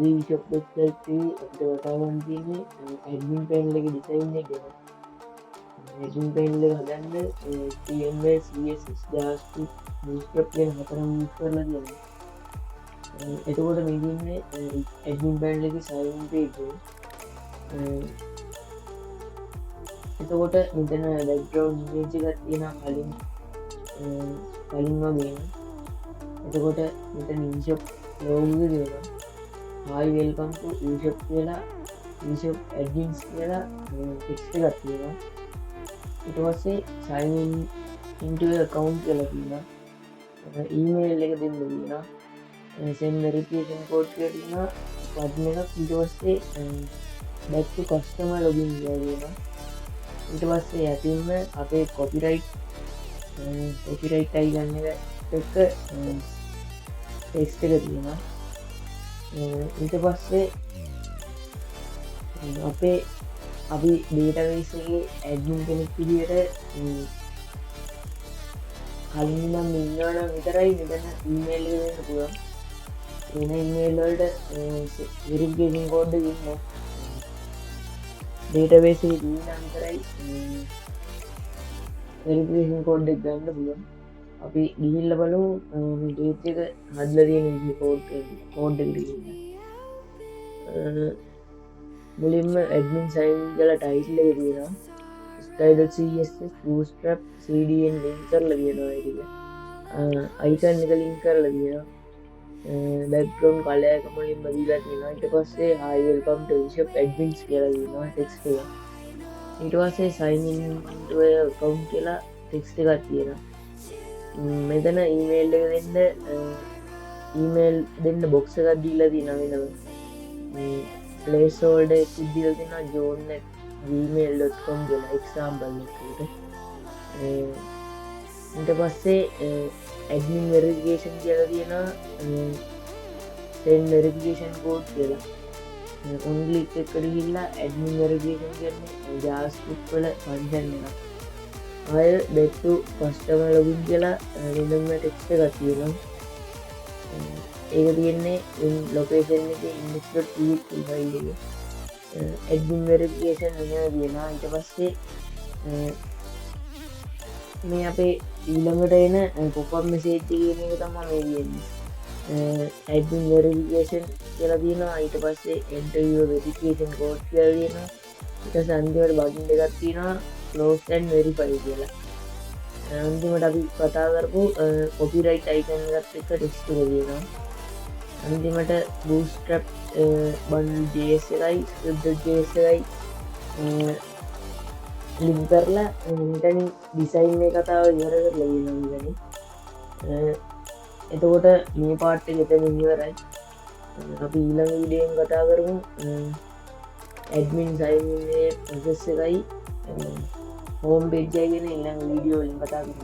අද ඊෂොප් වෙබ්සයිට් එකේ අපිට කතා කරන්න තියෙන්නේ ඇඩ්මින් පැනල් එකේ ඩිසයින් එක ගැන. ඇඩ්මින් පැනල් එක හදන්න HTML, CSS, JavaScript, Bootstrap කියන හතරම යූස් කරලා තියෙනවා. එතකොට මේ තියෙන්නේ ඇඩ්මින් පැනල් එකේ සයින් ඉන් පේජ් එක. එතකොට මෙතන බැක්ග්‍රවුන්ඩ් ඉමේජ් එකක් තියෙනවා කලින් කලින් වගේම. එතකොට මෙතන ඊෂොප් ලෝගෝ එක තියෙනවා. "Hi, welcome to eShop" කියලා, "eShop admins" කියලා ටෙක්ස්ට් එකක් තියෙනවා. ඊට පස්සේ "Sign in into your account" කියලා තියෙනවා. ඊමේල් එක දෙන්න තියෙනවා. "Send verification code" කියලා තියෙනවා බටන් එකක්. ඊට පස්සේ "Back to customer login" කියලා තියෙනවා. ඊට පස්සේ යටින්ම අපේ කොපිරයිට් කොපිරයිට් අයිකන් එක එක්ක ටෙක්ස්ට් එක තියෙනවා. ඊට පස්සේ අපේ අපි ඩේටාබේස් එකේ ඇඩ්මින් කෙනෙක් විදියට කලින් ඉඳන් ඉන්නවා නම් විතරයි මෙතන ඊමේල් එක දෙන්න පුළුවන්. වෙන ඊමේල් වලට වෙරිෆිකේෂන් කෝඩ් එක ඉන්නවා. ඩේටාබේස් එකේ තියෙන නම් විතරයි වෙරිෆිකේෂන් කෝඩ් එක ගන්න පුළුවන්. අපි ගිහිල්ලා බලමු මේ ඩේට් එක හදලා තියෙන විදිහ, කෝඩ් කෝඩ් එකට ගිහිල්ලා. මුලින්ම ඇඩ්මින් සයින් කියලා ටයිටල් එක තියෙනවා. style.css, Bootstrap, CDN link කරලා තියෙනවා. ඒ ටික අයිකන් එක ලින්ක් කරලා තියෙනවා. බැක්ග්‍රවුන්ඩ් කලර් එක මුලින්ම දීලා තියෙනවා. ඊට පස්සේ "Hi, welcome to eShop admins" කියලා තියෙනවා ටෙක්ස්ට් එක. ඊට පස්සේ "Sign in to your account" කියලා ටෙක්ස්ට් එකක් තියෙනවා. මෙතන ඊමේල් එක දෙන්න, ඊමේල් දෙන්න බොක්ස් එකක් දීලා තියෙනවා වෙනම. ප්ලේස් හෝල්ඩර් එකක් දීලා තියෙනවා john@gmail.com කියලා එක්සාම්පල් එකකට. ඊට පස්සේ ඇඩ්මින් වෙරිෆිකේෂන් කියලා තියෙනවා, "Send verification code" කියලා. ඔන් ක්ලික් එකට ගිහිල්ලා ඇඩ්මින් වෙරිෆිකේෂන් කියන්නේ JavaScript වල ෆන්ක්ෂන් එකක්. ආය "Back to customer login" කියලා වෙනම ටෙක්ස්ට් එකක් තියෙනවා. ඒක තියෙන්නේ ලොකේෂන් එකේ index.php file එකේ. ඇඩ්මින් වෙරිෆිකේෂන් වෙනම තියෙනවා. ඊට පස්සේ මේ අපේ ඊළඟට එන පොප් අප් මෙසේජ් එක කියන එක තමයි මේ තියෙන්නේ. ඇඩ්මින් වෙරිෆිකේෂන් කියලා තියෙනවා. ඊට පස්සේ "Enter your verification code" කියලා තියෙනවා. ඊට පස්සේ අන්තිමට බටන් දෙකක් තියෙනවා, "Close" and "Verify" කියලා. අන්තිමට අපි කතා කරපු කොපිරයිට් අයිකන් එකත් එක්ක ටෙක්ස්ට් එක තියෙනවා. අන්තිමට Bootstrap bundle JS එකයි script.js එකයි ලින්ක් කරලා මෙතනින් ඩිසයින් එක කතාව ඉවර කරලා තියෙනවා මෙතනින්. එතකොට මේ පාර්ට් එක එතනින් ඉවරයි. අපි ඊළඟ වීඩියෝ එකෙන් කතා කරමු ඇඩ්මින් සයින් ඉන් එකේ ප්‍රොසෙස් එකයි හෝම් පේජ් එක ගැන. ඊළඟ වීඩියෝ වලින් කතා කරමු.